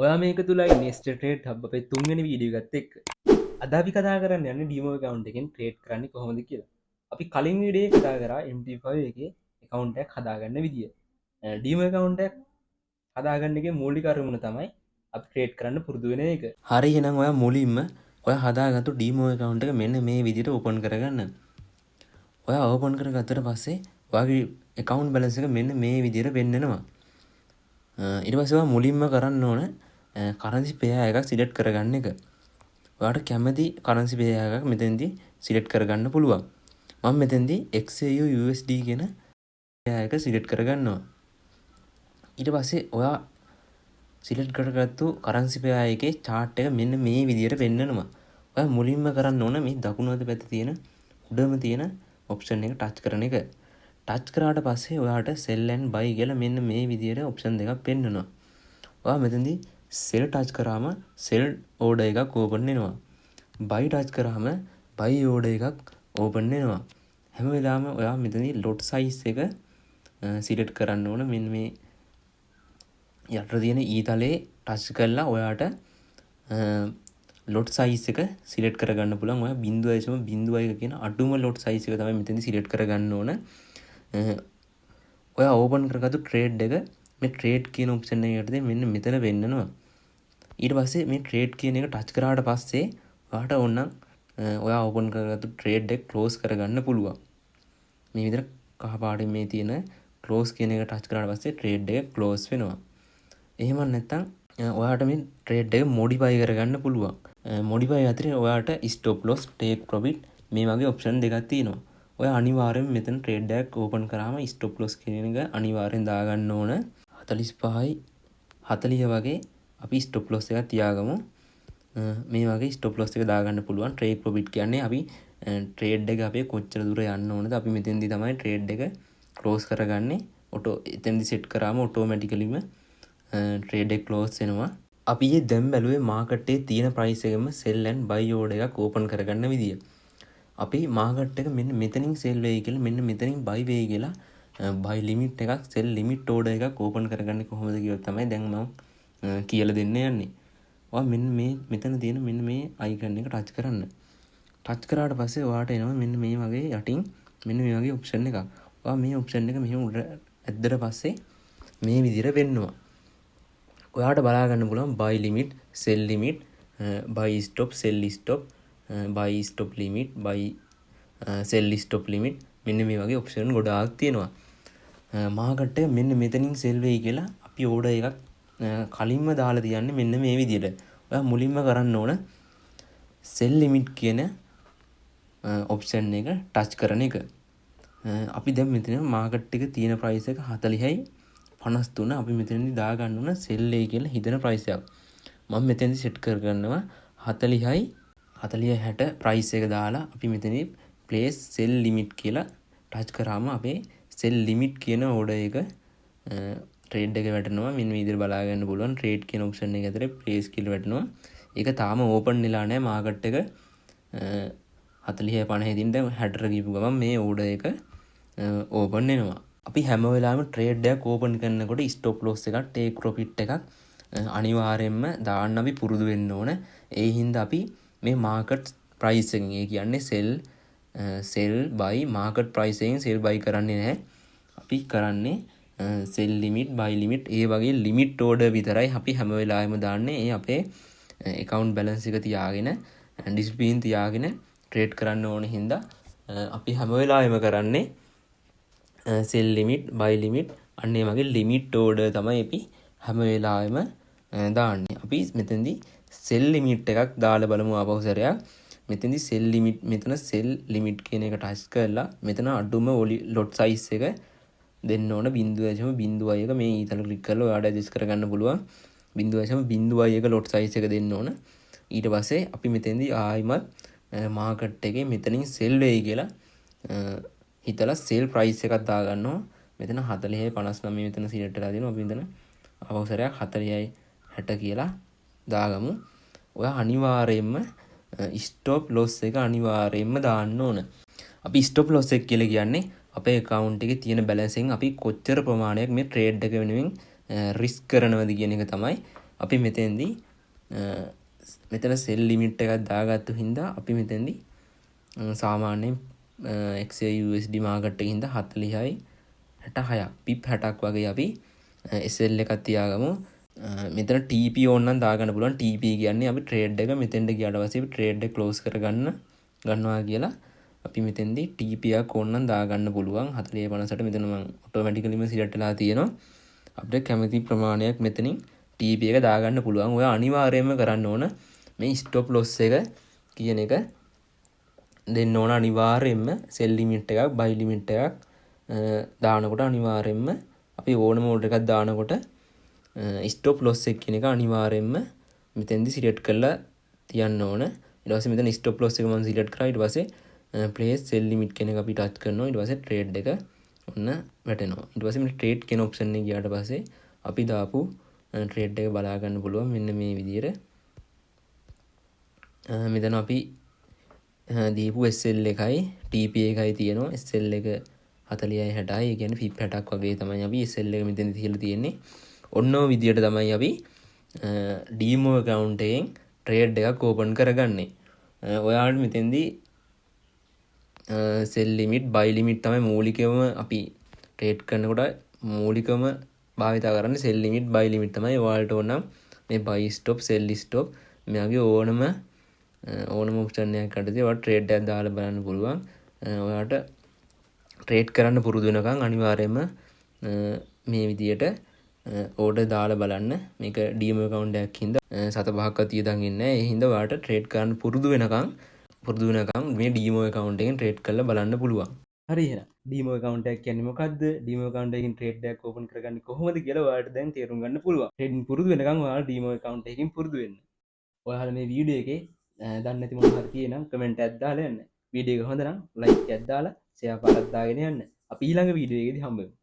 ඔයා මේක තුලයි Nest trade hub අපේ තුන්වෙනි වීඩියෝ එකත් එක්ක. අද අපි කතා කරන්න යන්නේ ඩීමෝ ඇකවුන්ට් එකෙන් ට්‍රේඩ් කරන්නේ කොහොමද කියලා. අපි කලින් වීඩියෝ එකේ කතා කරා MT5 එකේ ඇකවුන්ට් එකක් හදාගන්න විදිය. ඩීමෝ ඇකවුන්ට් එකක් හදාගන්න එකේ මූලික අරමුණ තමයි අපි ට්‍රේඩ් කරන්න පුරුදු වෙන එක. හරි, එහෙනම් ඔයා මුලින්ම ඔයා හදාගත්තු ඩීමෝ ඇකවුන්ට් එක මෙන්න මේ විදිහට ඕපන් කරගන්න. ඔයා ඕපන් කරගත්තට පස්සේ ඔයාගේ ඇකවුන්ට් බැලන්ස් එක මෙන්න මේ විදිහට පෙන්නනවා. ඊට පස්සේ ඔයා මුලින්ම කරන්න ඕන කරන්සි පෙයා එකක් සිලෙක්ට් කරගන්න එක. ඔයාට කැමති කරන්සි පෙයා එකක් මෙතෙන්දී සිලෙක්ට් කරගන්න පුළුවන්. මම මෙතෙන්දී XAU USD කියන පෙයා එක සිලෙක්ට් කරගන්නවා. ඊට පස්සේ ඔයා සිලෙක්ට් කරගත්තු කරන්සි පෙයා එකේ චාට් එක මෙන්න මේ විදිහට පෙන්නනවා. ඔයා මුලින්ම කරන්න ඕන මේ දකුණු අත පැත්තේ තියෙන උඩම තියෙන ඔප්ෂන් එක ටච් කරන එක. ටච් කරාට පස්සේ ඔයාට sell and buy කියලා මෙන්න මේ විදිහට ඔප්ෂන් දෙකක් පෙන්නනවා. ඔයා මෙතනදී sell touch කරාම sell order එකක් ඕපන් වෙනවා. buy touch කරාම buy order එකක් ඕපන් වෙනවා. හැම වෙලාවෙම ඔයා මෙතනදී lot size එක සිලෙක්ට් කරන්න ඕන. මෙන්න මේ යට තියෙන ඊතලේ ටච් කරලා ඔයාට ලොට් සයිස් එක සිලෙක්ට් කරගන්න පුළුවන්. ඔයා 0.01 කියන අඩුම ලොට් සයිස් එක තමයි මෙතනදී සිලෙක්ට් කරගන්න ඕන. ඔයා ඕපන් කරගත්තු ට්‍රේඩ් එක මේ ට්‍රේඩ් කියන ඔප්ෂන් එක යටතේ මෙන්න මෙතන පෙන්නනවා. ඊට පස්සේ මේ ට්‍රේඩ් කියන එක ටච් කරාට පස්සේ ඔයාට ඕනනම් ඔයා ඕපන් කරගත්තු ට්‍රේඩ් එක ක්ලෝස් කරගන්න පුළුවන්. මේ විදිහට කහ පාටින් මේ තියෙන ක්ලෝස් කියන එක ටච් කරාට පස්සේ ට්‍රේඩ් එක ක්ලෝස් වෙනවා. එහෙම නැත්නම් ඔයාට මේ ට්‍රේඩ් එක මොඩිෆයි කරගන්න පුළුවන්. මොඩිෆයි අතරේ ඔයාට ස්ටොප් ලොස්, ටේක් ප්‍රොෆිට් මේ වගේ ඔප්ෂන් දෙකක් තියෙනවා. ඔයා අනිවාර්යයෙන්ම මෙතන ට්‍රේඩ් එකක් ඕපන් කරාම ස්ටොප් ලොස් කියන එක අනිවාර්යෙන් දාගන්න ඕන. 45යි 40 වගේ අපි ස්ටොප් ලොස් එකක් තියාගමු. මේ වගේ ස්ටොප් ලොස් එක දාගන්න පුළුවන්. ට්‍රේඩ් ප්‍රොෆිට් කියන්නේ අපි ට්‍රේඩ් එක අපේ කොච්චර දුර යන්න ඕනද, අපි මෙතෙන්දී තමයි ට්‍රේඩ් එක ක්ලෝස් කරගන්නේ. ඔටෝ එතෙන්දී සෙට් කරාම ඔටෝමැටිකලිම ට්‍රේඩ් එක ක්ලෝස් වෙනවා. අපි ඊයේ දැන් බැලුවේ මාකට් එකේ තියෙන ප්‍රයිස් එකෙම සෙල් ඇන්ඩ් බයි ඕඩර් එකක් ඕපන් කරගන්න විදිය. අපි මාකට් එක මෙන්න මෙතනින් සෙල් වෙයි කියලා, මෙන්න මෙතනින් බයි වෙයි කියලා බයි ලිමිට් එකක්, සෙල් ලිමිට් ඕඩර් එකක් ඕපන් කරගන්නේ කොහොමද කියලා තමයි දැන් මම කියලා දෙන්න යන්නේ. ඔයා මෙන්න මේ මෙතන තියෙන මෙන්න මේ අයිකන් එක ටච් කරන්න. ටච් කරාට පස්සේ ඔයාට එනවා මෙන්න මේ වගේ යටින් මෙන්න මේ වගේ ඔප්ෂන් එකක්. ඔයා මේ ඔප්ෂන් එක මෙහෙම උඩ ඇද්දට පස්සේ මේ විදිහට වෙන්නවා. ඔයාට බලා ගන්න පුළුවන් buy limit, sell limit, buy stop, sell stop, buy stop limit, buy sell stop limit මෙන්න මේ වගේ ඔප්ෂන් ගොඩාක් තියෙනවා. මාකට් එක මෙන්න මෙතනින් සෙල් වෙයි කියලා අපි ඕඩර් එකක් කලින්ම දාලා තියන්නේ මෙන්න මේ විදිහට. ඔයා මුලින්ම කරන්න ඕන සෙල් ලිමිට් කියන ඔප්ෂන් එක ටච් කරන එක. අපි දැන් මෙතන මාකට් එක තියෙන ප්‍රයිස් එක 40යි 53. අපි මෙතනදී දාගන්න ඕන සෙල් ඒ කියලා හිතන ප්‍රයිස් එකක්. මම මෙතනදී සෙට් කරගන්නවා 40යි 60 ප්‍රයිස් එක දාලා අපි මෙතනදී ප්ලේස් සෙල් ලිමිට් කියලා ටච් කරාම අපේ සෙල් ලිමිට් කියන ඕඩර් එක ට්‍රේඩ් එක වැටෙනවා. මෙන්න මේ විදිහට බලා ගන්න පුළුවන් ට්‍රේඩ් කියන ඔප්ෂන් එක ඇතුලේ ප්ලේස් කියලා වැටෙනවා. ඒක තාම ඕපන් වෙලා නැහැ. මාකට් එක 40යි 50 දින දැන් 60 ගිහපු ගමන් මේ ඕඩර් එක ඕපන් වෙනවා. අපි හැම වෙලාවෙම ට්‍රේඩ් එකක් ඕපන් කරනකොට ස්ටොප් ලොස් එකක්, ටේක් ප්‍රොෆිට් එකක් අනිවාර්යයෙන්ම දාන්න අපි පුරුදු වෙන්න ඕන. ඒ හින්දා අපි මේ මාකට් ප්‍රයිස් එකෙන්, ඒ කියන්නේ සෙල් බයි මාකට් ප්‍රයිස් එකෙන් සෙල් බයි කරන්නේ නැහැ. අපි කරන්නේ සෙල් ලිමිට්, බයි ලිමිට් ඒ වගේ ලිමිට් ඕඩර් විතරයි අපි හැම වෙලාවෙම දාන්නේ. ඒ අපේ ඇකවුන්ට් බැලන්ස් එක තියාගෙන, ඩිසිප්ලින් තියාගෙන ට්‍රේඩ් කරන්න ඕන හින්දා අපි හැම වෙලාවෙම කරන්නේ සෙල් ලිමිට්, බයි ලිමිට් අන්න ඒ වගේ ලිමිට් ඕඩර් තමයි අපි හැම වෙලාවෙම දාන්නේ. අපි මෙතනදී සෙල් ලිමිට් එකක් දාලා බලමු ආපහු සැරයක්. මෙතනදී සෙල් ලිමිට්, මෙතන සෙල් ලිමිට් කියන එක ටච් කරලා මෙතන අඩුම ලොට් සයිස් එක දෙන්න ඕන 0.01. මේ ඊතල ක්ලික් කරලා ඔයාලට ඇඩ්ජස්ට් කරගන්න පුළුවන්. 0.01 ලොට් සයිස් එක දෙන්න ඕන. ඊට පස්සේ අපි මෙතෙන්දී ආයිමත් මාකට් එකේ මෙතනින් සෙල් වෙයි කියලා හිතලා සෙල් ප්‍රයිස් එකක් දාගන්නවා. මෙතන 40යි 59 මෙතන සිලෙක්ට් වෙලා තියෙනවා. අපි මෙතන ආපහු සැරයක් 40යි 60 කියලා දාගමු. ඔයා අනිවාර්යයෙන්ම ස්ටොප් ලොස් එක අනිවාර්යයෙන්ම දාන්න ඕන. අපි ස්ටොප් ලොස් එක කියලා කියන්නේ අපේ ඇකවුන්ට් එකේ තියෙන බැලන්ස් එකෙන් අපි කොච්චර ප්‍රමාණයක් මේ ට්‍රේඩ් එක වෙනුවෙන් රිස්ක් කරනවද කියන එක තමයි අපි මෙතෙන්දී මෙතන සෙල් ලිමිට් එකක් දාගත්තු හින්දා අපි මෙතෙන්දී සාමාන්‍යයෙන් XAUUSD market එකේ හින්දා 40යි 66ක්, පිප් 60ක් වගේ අපි SL එකක් තියාගමු. මෙතන TP ඕන නම් දාගන්න පුළුවන්. TP කියන්නේ අපි ට්‍රේඩ් එක මෙතෙන්ට ගියාට පස්සේ අපි ට්‍රේඩ් එක ක්ලෝස් කරගන්න ගන්නවා කියලා. අපි මෙතෙන්දී TP එකක් ඕන නම් දාගන්න පුළුවන්. 40.58 මෙතන මම ඔටෝමැටිකලිම සිලෙක්ට් වෙලා තියෙනවා. අපිට කැමති ප්‍රමාණයක් මෙතනින් TP එක දාගන්න පුළුවන්. ඔයා අනිවාර්යයෙන්ම කරන්න ඕන මේ ස්ටොප් ලොස් එක කියන එක දෙන්න ඕන. අනිවාර්යයෙන්ම සෙල් ලිමිට් එකක්, බයි ලිමිට් එකක් දානකොට, අනිවාර්යයෙන්ම අපි ඕනම ඕඩර් එකක් දානකොට ස්ටොප් ලොස් එක කියන එක අනිවාර්යයෙන්ම මෙතෙන්දි සිලෙක්ට් කරලා තියන්න ඕන. ඊට පස්සේ මෙතන ස්ටොප් ලොස් එක මම සිලෙක්ට් කරා. ඊට පස්සේ ප්ලේස් සෙල් ලිමිට් කියන එක අපි ටච් කරනවා. ඊට පස්සේ ට්‍රේඩ් එක ඔන්න වැටෙනවා. ඊට පස්සේ මේ ට්‍රේඩ් කියන ඔප්ෂන් එක ගියාට පස්සේ අපි දාපු ට්‍රේඩ් එක බලා ගන්න පුළුවන් මෙන්න මේ විදියට. මෙතන අපි දීපු SL එකයි TP එකයි තියෙනවා. SL එක 40යි 60යි, ඒ කියන්නේ පිප් 60ක් වගේ තමයි අපි SL එක මෙතන තියලා තියෙන්නේ. ඔන්න ඔය විදියට තමයි අපි ඩීමෝ ඇකවුන්ට් එකෙන් ට්‍රේඩ් එකක් ඕපන් කරගන්නේ. ඔයාලට මෙතෙන්දී සෙල් ලිමිට්, බයි ලිමිට් තමයි මූලිකවම අපි ට්‍රේඩ් කරනකොට මූලිකවම භාවිතා කරන්නේ. සෙල් ලිමිට්, බයි ලිමිට් තමයි. ඔයාලට ඕන නම් මේ බයි ස්ටොප්, සෙල් ස්ටොප් මේ වගේ ඕනම ඕනම ඔප්ෂන් එකක් යටතේ ඔයාලට ට්‍රේඩ් එකක් දාලා බලන්න පුළුවන්. ඔයාලට ට්‍රේඩ් කරන්න පුරුදු වෙනකන් අනිවාර්යයෙන්ම මේ විදියට ඕඩර් දාලා බලන්න. මේක ඩීමෝ ඇකවුන්ට් එකක් හින්දා සත පහක්වත් වියදම් වෙන්නේ නැහැ. ඒ හින්දා ඔයාලට ට්‍රේඩ් කරන්න පුරුදු වෙනකන් මේ ඩීමෝ ඇකවුන්ට් එකෙන් ට්‍රේඩ් කරලා බලන්න පුළුවන්. හරි, එහෙනම් ඩීමෝ ඇකවුන්ට් එකක් කියන්නේ මොකද්ද, ඩීමෝ ඇකවුන්ට් එකකින් ට්‍රේඩ් එකක් ඕපන් කරගන්නේ කොහොමද කියලා ඔයාලට දැන් තේරුම් ගන්න පුළුවන්. ට්‍රේඩින් පුරුදු වෙනකන් ඔයාලා ඩීමෝ ඇකවුන්ට් එකකින් පුරුදු වෙන්න. ඔයාලා මේ වීඩියෝ එකේ දන්නේ නැති මොනවා හරි තියෙනම් කමෙන්ට් එකක් දාලා යන්න. වීඩියෝ එක හොඳ නම් ලයික් එකක් දාලා ෂෙයා පාරක් දාගෙන යන්න. අපි ඊළඟ වීඩියෝ එකේදී හම්බ වෙමු.